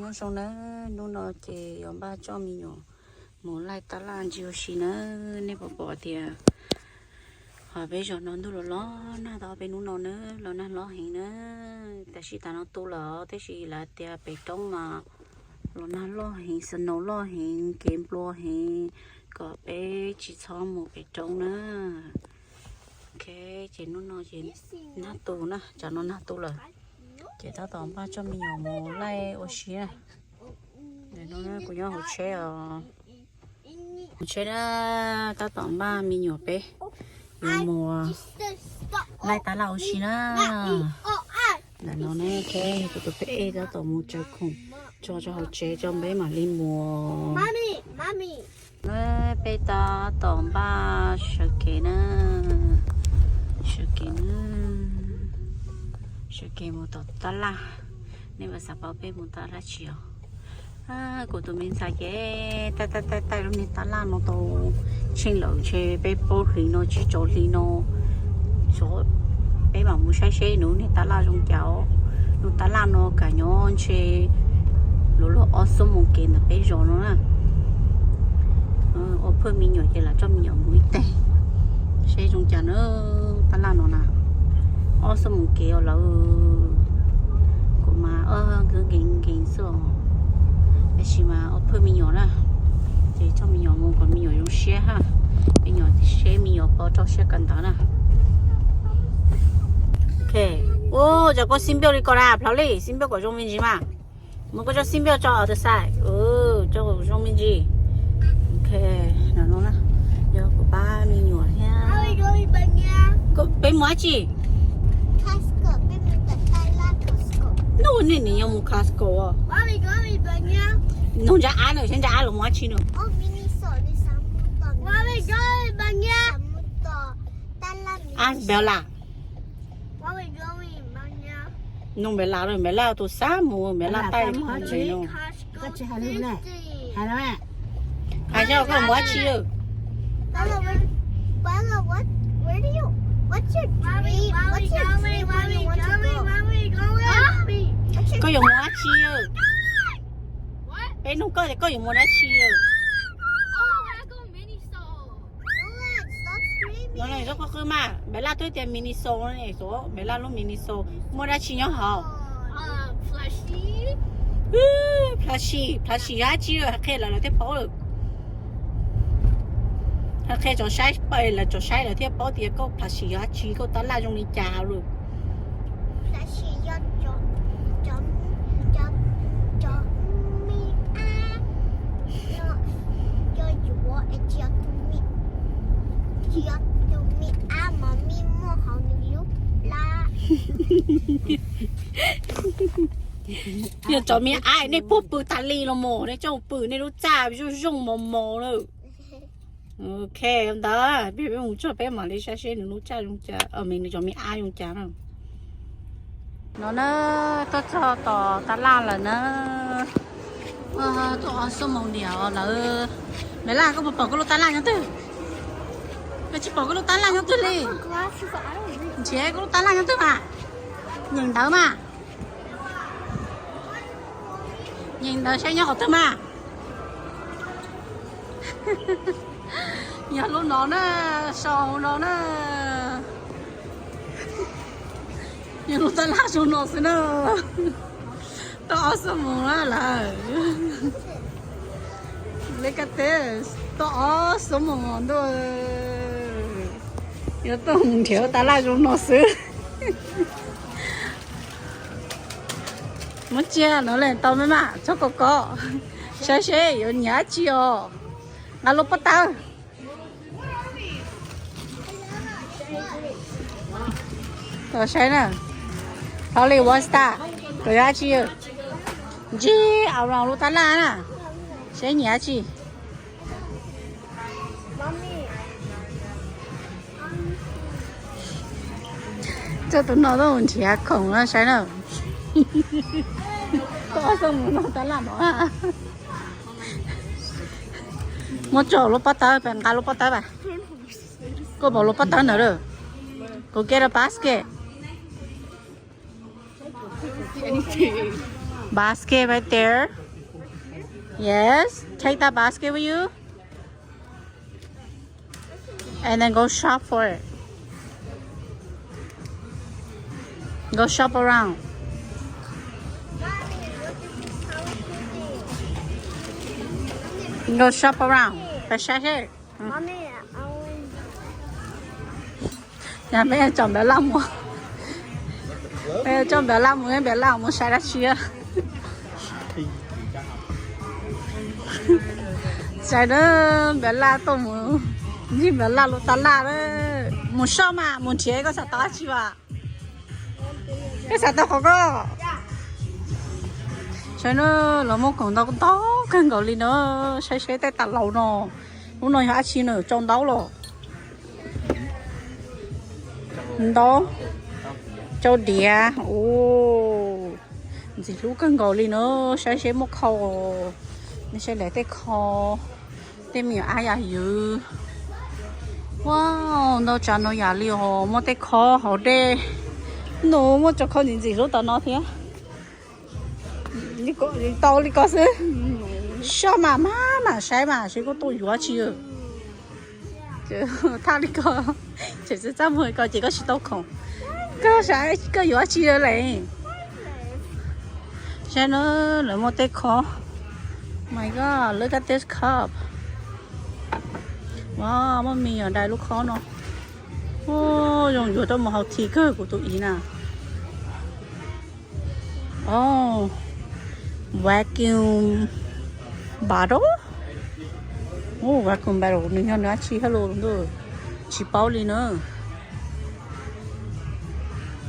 Nyob zoo nawb, hnub no ces yuav npaj coj me nyuam mus laij tab laj ntsis ua si nawb. Nej puas pom tias ho peb zos no ntuj los los nag tau peb hnub no nawb, los nag loj heev nawb. Tam sim tas no tu lawm tab sis lawv tias pem roob mas los nag loj heev, snow loj heev, kev nplua heev, kom peb tsis txhob mus pem roob na. Ok, ces hnub no ces nag tu na, tsam no nag tu lawm. Ces tab tom npaj coj me nyuam mus laij ua si na. Ntawm no kuv nyob hauv tsheb os. Hauv tsheb na, tab tom npaj me nyuam peb yuav mus laij tab laj ua si na. Ntawm no ne, kuv tus peb ej tab tom mus tsaws khoom tso rau hauv tsev tso, peb mam li mus. Peb tab tom npaj sawv kev na, sawv kev na, sawv kev mus tom tab laj. Nej puas xav paub peb mus tab laj tsi os? Kuv tus me ntxhais ces taij taij taij taij lub niag tab laj no tau tsheej lawm ntshe peb plaub hlis no tsib rau hlis no, peb mam mus saib seb nws lub niag tab laj zoo cas os. Lub tab laj no kam nyob ntshe luag luag ob xuab moos kev ntawm peb zos no na. Ua phuaj me nyuam ces lam coj me nyuam mus ib teg seb zoo cas na. Tab laj no na, ob xuab moos kev os lawm. Kuv mas nkees nkees xwb os, tab sis mas ua phuaj me nyuam na, ces coj me nyuam mus kom me nyuam zoo siab ha. Me nyuam siab me nyuam pov rau siab kawm ntawv na. Ok, ua cas koj xib npiaj li ko na, plhov li xib npiaj kom zoo me ntsis mas. Mus koj coj xib npiaj tso other side, coj zoo me ntsis. Ok, no no na, yog kuv pab me nyuam thiab. Peb mus dab tsi? No, nej nim yog mus Costco os. Nug ntsa ab na, saib ntsa ab los mus dab tsi no. Ab Bella. Nug Bella, Bella tus xav mus, Bella taij mus no. Hais saib koj mus dab tsi. Koj yuav mus dab tsi? Peb nug koj tias koj yuav mus dab tsi. No ne, txhob qw qw mas, Bella twb tias Miniso ne, Bella lub Miniso muaj dab tsi nyob hauv? Plushie, plushie yog dab tsi lawm, qhia lawv lawv thiaj paub lawm. Qhia tsoom saib, lawv tsoom saib lawv thiaj paub tias koj plushie yog dab tsi, koj tab laj zoo li cas lawm. Yog cov me ab nej puag pw tas li los mas nej coj pw nej lub txaj zoo zoo mos mos lawm. Ok, ntawd peb mus txog peb mam li saib seb nws lub txaj zoo cas, nws cov me ab zoo cas na. No na, tuaj txog tom tab laj lawm na. Tuaj ob xuab moos diam lawm. Bella, koj puas pom koj lub tab laj nyob twg? Koj tsis pom koj lub tab laj nyob twg li? Nrhiav koj lub tab laj nyob twg mas. Nyeem ntawv mas. Nyeem ntawv saib nyob qhov twg mas. Yog lub no na, sau no na. Yog lub tab laj zoo no xwb na. Tuaj ob xuab moos na lawm. Li koj teb, tuaj ob xuab moos ntuj. Yuav tuaj mus nrhiav tab laj zoo no xwb. Muab tsiaj no leej tau me mas txhob kos kos. Saib seb yuav nyiam dab tsi os. Nqa lub pob tawb. Tos saib na. Thov li ua tag, koj yuav dab tsi? Ntsib au los lub tab laj na, saib nyiam dab tsi. Coj tus no tuaj mus nrhiav khoom no saib na. Koj xoj mus no tab laj no. Muab tso lub pob tawb, nqa lub pob tawb as. Koj pom lub pob tawb ntawd lawm. Go get a basket. Basket right there. Yes, take that basket with you. And then go shop for it. Go shop around. Go shop around. Peb saib seb. Peb tso npawg Laj mus. Peb tso npawg Laj mus, npawg Laj mus saib dab tsi. Saib na, npawg Laj tuaj mus ncig npawg Laj lub tab laj na. Mus soj mas, mus nrhiav koj xav tau dab tsi mas. Koj xav tau qhov koj. Saib na, lawv muaj khoom ntau ntau kawg nkaus li na. Saib seb tej tas laus no, lub no yog dab tsi na, tsau ntaub los? Ntaub, tsau diav. Ua ntxim hlub kawg nkaus li na. Saib seb muaj khau, nej saib lawv tej khau, tej me nyuam ab yam ywv. Wow, ntau tsav ntau yam li os, muaj tej khau hauv dej. Nus muaj cov khau ntxim ntxim hlub tom no thiab. Tau li ko xwb. Soj mam maj mam saib mas seb koj tuaj yuav dab tsi. Thaj li ko, tseem txaj muag li ko ces koj tsis tau khoom. Koj saib koj yuav dab tsi lawm? Saib na, lawv muaj tej khob. My God, look at this cup. Wow, muaj me nyuam dai lub khob no. Zoo yuav rau mus hauv thi kawg kuv tus ib na. Oh, vacuum bottle. Ua vacuum bottle nws yog nws dab tsi hab los ntuj, tsis paub li na.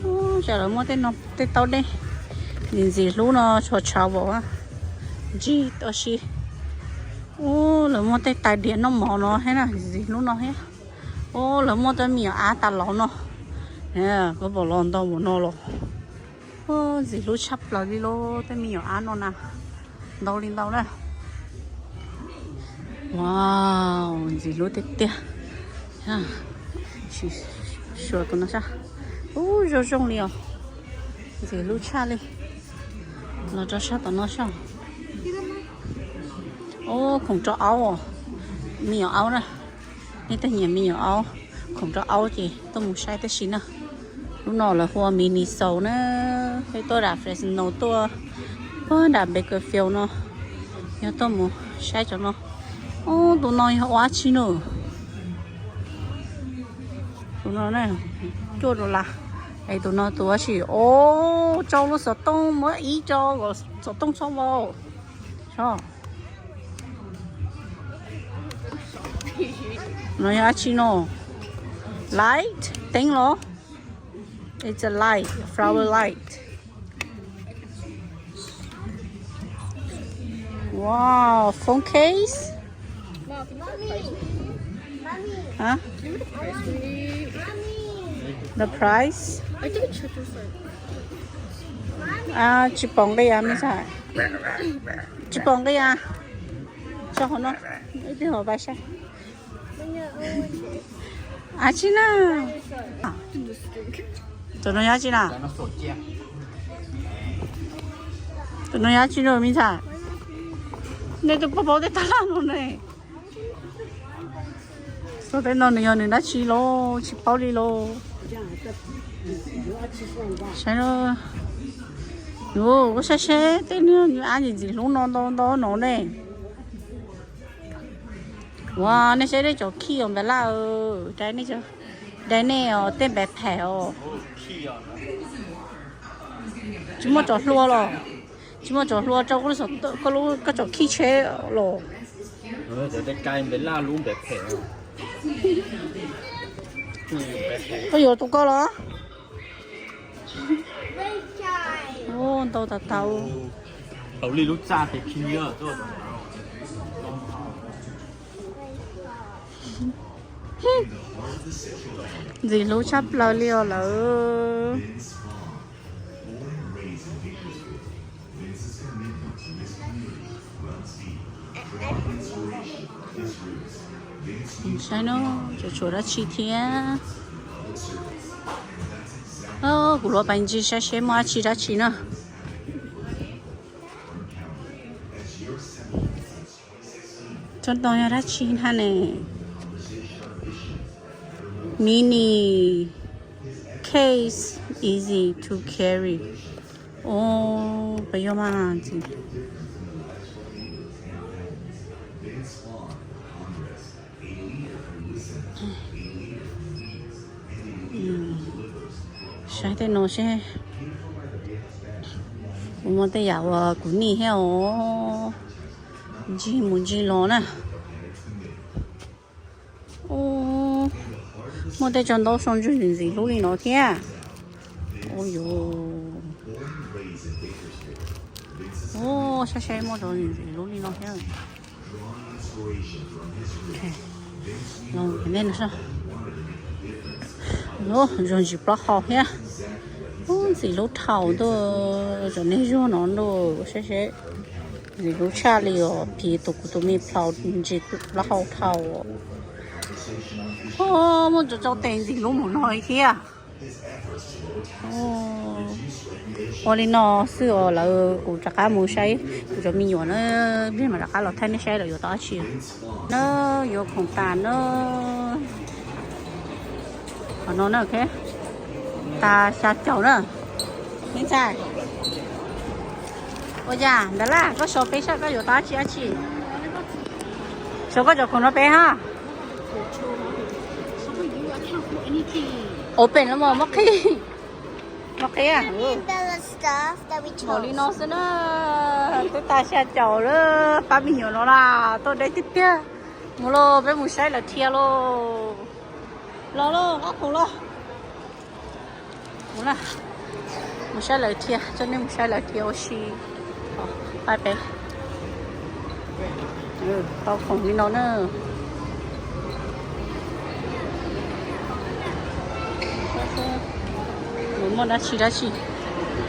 Ua cas lawv muaj tej no, tej taub dej ntxim ntxim hlub no, tshuav tshav vauv ntsig tau si. Ua lawv muaj tej tais diav noj mov no thiab na, ntxim hlub no thiab. Ua lawv muaj tej me nyuam ab tas laus no. Koj pom los ntau mus no los. Ua ntxim hlub tshaj plaws li lauj, tej me nyuam ab no na, ntau li ntau na. Wow, ntxim hlub tiag tiag. Suav tus no sab. Ub, zoo zoo li os. Ntxim hlub tshaj li. Los rau sab tom no sab. Ub, khoom rau aub, me nyuam aub na. Nej tej nyiam me nyuam aub, khoom rau aub ces tuaj mus saib tib si na. Lub no lawv hu ua Miniso na, peb tuaj dam Fresno tuaj, puag dam Bakersfield no, yog tuaj mus saib cov no. Ub, tus no yog ua dab tsi no? Tus no cuaj dollar. Es tus no tus dab tsi? Ub, tsau lub xov tooj, muab ib tsau xov tooj txhob vau. No yog dab tsi no? Light, teeb los? It's a light, a flower light. Wow, phone case? Huh? The price? Ah, tsis pom nqi ah, me ntxhais. Tsis pom nqi ah. Tso hauv no, ib pliag hauv pais saib. Dab tsi na? Tus no yog dab tsi na? Tus no yog dab tsi na me ntxhais? Nej twb paub paub tej tab laj no ne. Xyov tej no nws yog nws dab tsi los tsis paub li los. Saib, ub, saib seb tej nws ab ntxim ntxim hlub no ntau ntau no ne. Ua, nej saib nej cov khij os npawg Laj, dai nej os, tej npawg phem os. Tsis muaj cov hlua los? Tsis muaj cov hlua rau koj lub, koj cov khij tsheb los? Koj yuav tus koj los? Ntau tas tas. Ntxim hlub tshaj plaws li os lawm. Saib no, tshuav tshuav dab tsi thiab. Kuv los pais ntsia saib seb muaj dab tsi dab tsi na. Tsob ntoo yog dab tsi na ne? Mini case, easy to carry. Ov, puas yog mas ntxim. Saib tej no seb. Kuv muaj tej yam uas kuv nij thiab os. Ntsig mus ntsig los na. Muaj tej tsob ntaub so ntswg ntxim ntxim hlub li no thiab. Ov, saib saib muaj tsob ntxim ntxim hlub li no thiab. Los nej no, ntxim hlub dhau ntuj, cov niag zuag no ntuj, saib seb. Ntxim hlub tshaj li os, phim tus kuv tus me plaub ntsis plaub hau dhau. Muaj tsob tsob tes ntxim hlub mus no li thiab. Ua li no xwb os, lawv kuv rov qab mus saib kuv cov me nyuam na, ib pliag mam rov qab los thaij nej saib lawv yuav tau dab tsi na, yuav khoom tas na. Qhov no na, tas xya caum na. Me ntxhais, ua cas ntawd laj koj sau peb saib koj yuav tau dab tsi dab tsi. Sau koj cov khoom no peb ha. Open los mas muab qhib, muab qhib. Npaum li no xwb na, twb tas xya caum lawm, pab me nyuam no las tuaj deb tiag tiag. Mus lauj, peb mus saib lawv dhia lauj. Los lauj, qab khoom los. Mus saib lawv dhia, coj nej mus saib lawv dhia ua si. Pab peb tau khoom li no na. Lawv muaj dab tsi dab tsi?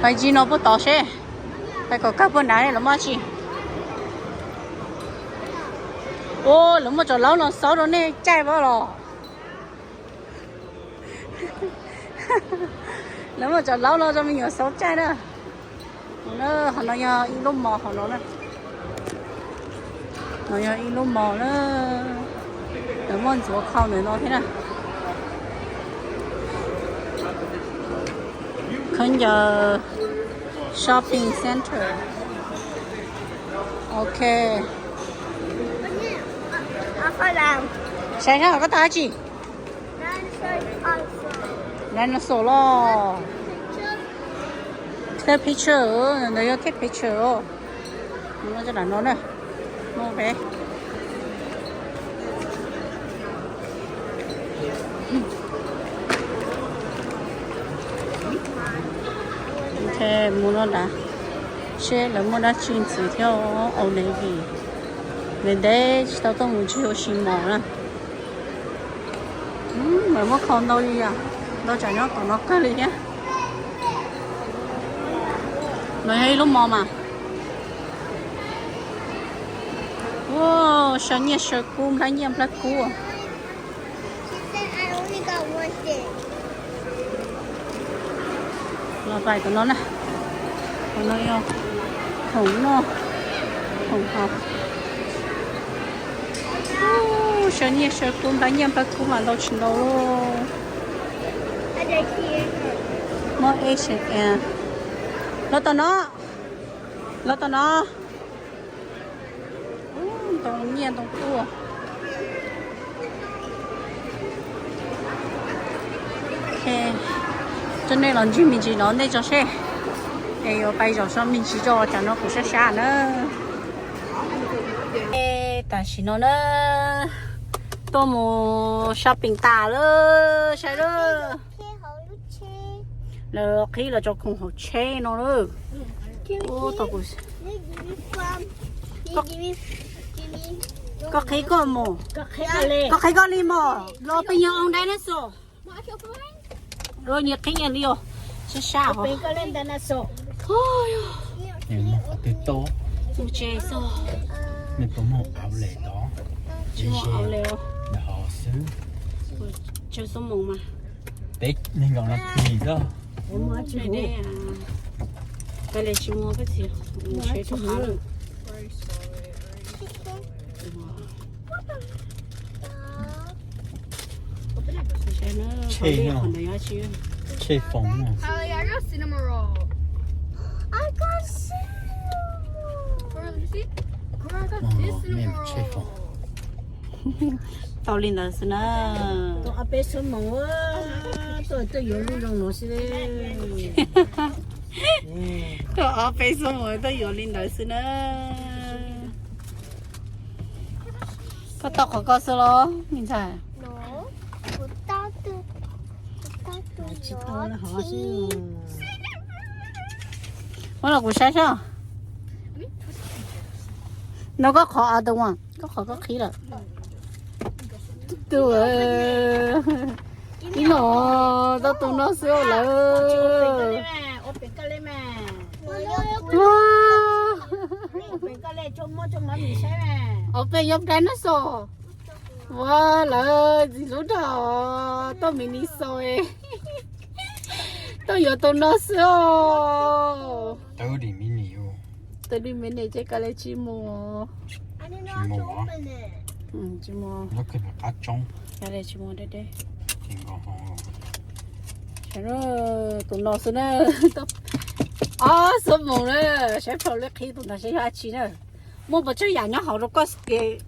Pais ntsis no puag tod seb, pais kom kawg puag nrad lawv muaj dab tsi. Ua, lawv muaj cov laub no xaub rau nej caij pab los. Lawv muaj cov laub no rau me nyuam xaub caij na. Qhov no yog ib lub mos hauv no na. No yog ib lub mos na. Lawv muaj ntxuav khau ntawm no thiab na. Khaub ncaws shopping center. Ok. Saib seb koj tau dab tsi? Dinosaur los. Take picture, ntawd yog take picture os. Mus rau nram no na. Mus pem. Ok, mus no nrad seb lawv muaj dab tsi ntxiv thiab. Old Navy, ntev ntev tsis tau tuaj mus ntsib ua si mos na. Lawv muaj khau ntau li yam, ntau tsam nyob tom no kawg li thiab. No yog ib lub mos mas. Ua, saw nyiaj saw kub, nplhaib nyiaj nplhaib kub. Los pais tom no na. Tom no yog khoom noj khoom haus. Saw nyiaj saw kub, nplhaib nyiaj nplhaib kub mas ntau tsis ntau lauj. Muaj Asian Air. Los tom no. Los tom no. Ntoo nyiaj ntoo kub. Coj nej los ntsib me ntsis no ntej tso seb, es yuav pais zaum so me ntsis tso, tsam no kuv sab sab na. Tam sim no na, tuaj mus shopping tas lawm, saib lawm. Lawv qhib los tso khoom hauv tsheb no lawm. Koj qhib koj mus. Koj qhib koj li mus. Los peb nyias ua dinosaur. Nyias qhib nyias li os. Sab sab os. Mus tsev xwb. Tsawg xuab moos mas. Peb neeg nkaum nas this xwb. Peb tsis mus, peb tsis mus, peb tsis mus. Saib na, qhov li qhov ntawd yog dab tsi? Tshe foom no. Tshe foom. Tau li ntawd xwb na. Tuaj ob peb xuab moos, tuaj yuav li ntawd xwb na. Koj tau qhov koj xwb los me ntxhais? Muab los kuv saib saib. No koj qhov a tau, koj qhov koj qhib lawm. Tus, ib no tau tus no xwb lawm. Ob peb yob dab no xwb. Ua lawv txiv hlub dag, tuaj mi ni xo, tuaj yuav tus no xwb os. Twb li mi ni ces koj li tsis mus. Tsis mus. Koj li tsis mus deb deb. Tus no xwb na. Ob xuab moos na, saib plaub li qhib tus ntawd saib yog dab tsi na. Muaj puas tsawg yam nyob hauv rau koj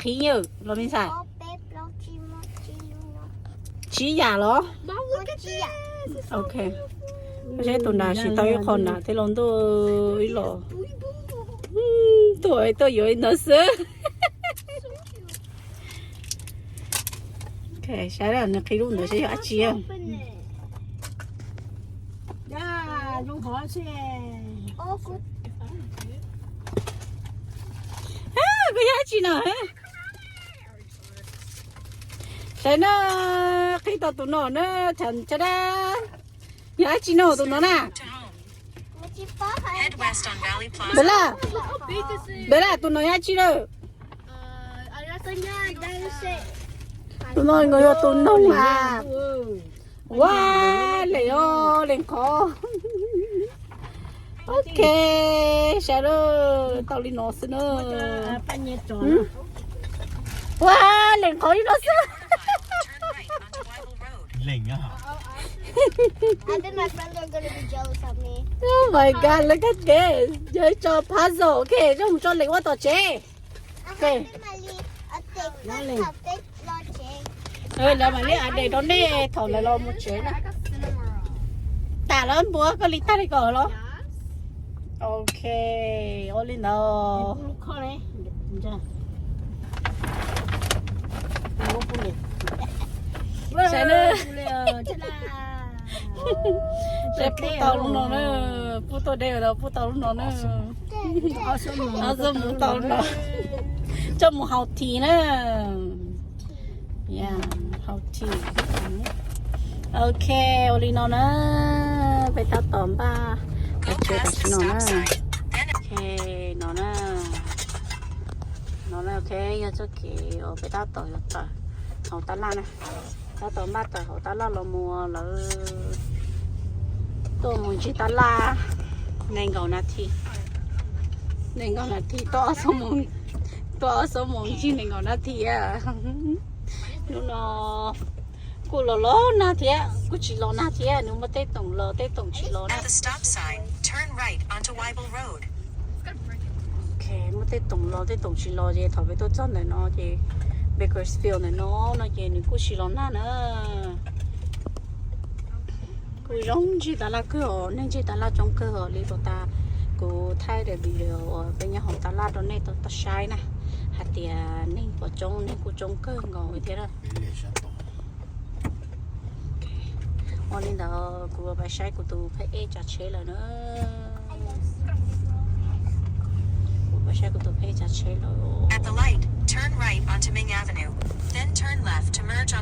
qhib los me ntxhais? Tsib yam los? Ok. Koj saib tus nrad tsis tau ib qho nrad thiab los ntuj ib los. Tuaj tuaj yuav li ntawd xwb. Saib nws qhib lub ntawd saib yog dab tsi. Koj yog dab tsi no? Saib na, qhib tau tus no na, thaum tsa dab. Yog dab tsi no tus no na? Npawg Laj, npawg Laj, tus no yog dab tsi lawm? Tus no nkaus yog tus noog mas. Ua, leej os, leej qhov. Ok, saib lawm, tau li no xwb na. Ua, leej qhov li no xwb. Oh my God, look at this. Yog ib co puzzle. Ok, zoo mus tso leej ua tom tsev. Lawv mam li update rau nej thaum lawv los mus tsev na. Tas lawm npua, koj li tag li ko los? Ok, ua li ntawd. Saib na. Saib pub tau lub no na, pub tuaj deb los pub tau lub no na. Ob xuab moos tau lub no. Coj mus haus thi na. Haus thi. Ok, ua li no na, peb tab tom npaj pais tsev tam sim no na. Ok, no na, no na, ok, yog txoj kev uas peb tab tom yuav tawm hauv tab laj na. Tab tom npaj tawm hauv tab laj los mus lawm. Tuaj mus ntsib tab laj nees nkaum nas this. Nees nkaum nas this, tuaj ob xuab moos, tuaj ob xuab moos ntsib nees nkaum nas this. Hnub no kuj los los nag thiab kuj tsis los nag thiab, nws muaj tej toom los tej toom tsis los na. Ok, muaj tej toom los tej toom tsis los ces thaum peb tuaj txog ntawm no ces Bakersfield ntawm no no ces nws kuj tsis los nag na. Kuj zoo ntsib tab laj kawg os, neeg ntsib tab laj coob kawg os li puas tas kuv thaij daim video uas peb nyob hauv tab laj rau nej tau saib na, hais tias neeg puas coob, neeg kuj coob kawg nkaus thiab. Ua li ntawd kuv pais saib kuv tus phab ej tsav tsheb lawm na. Kuv pais saib kuv tus phab ej tsav tsheb lawm. At the light, turn right onto Ming Avenue, then turn left to merge on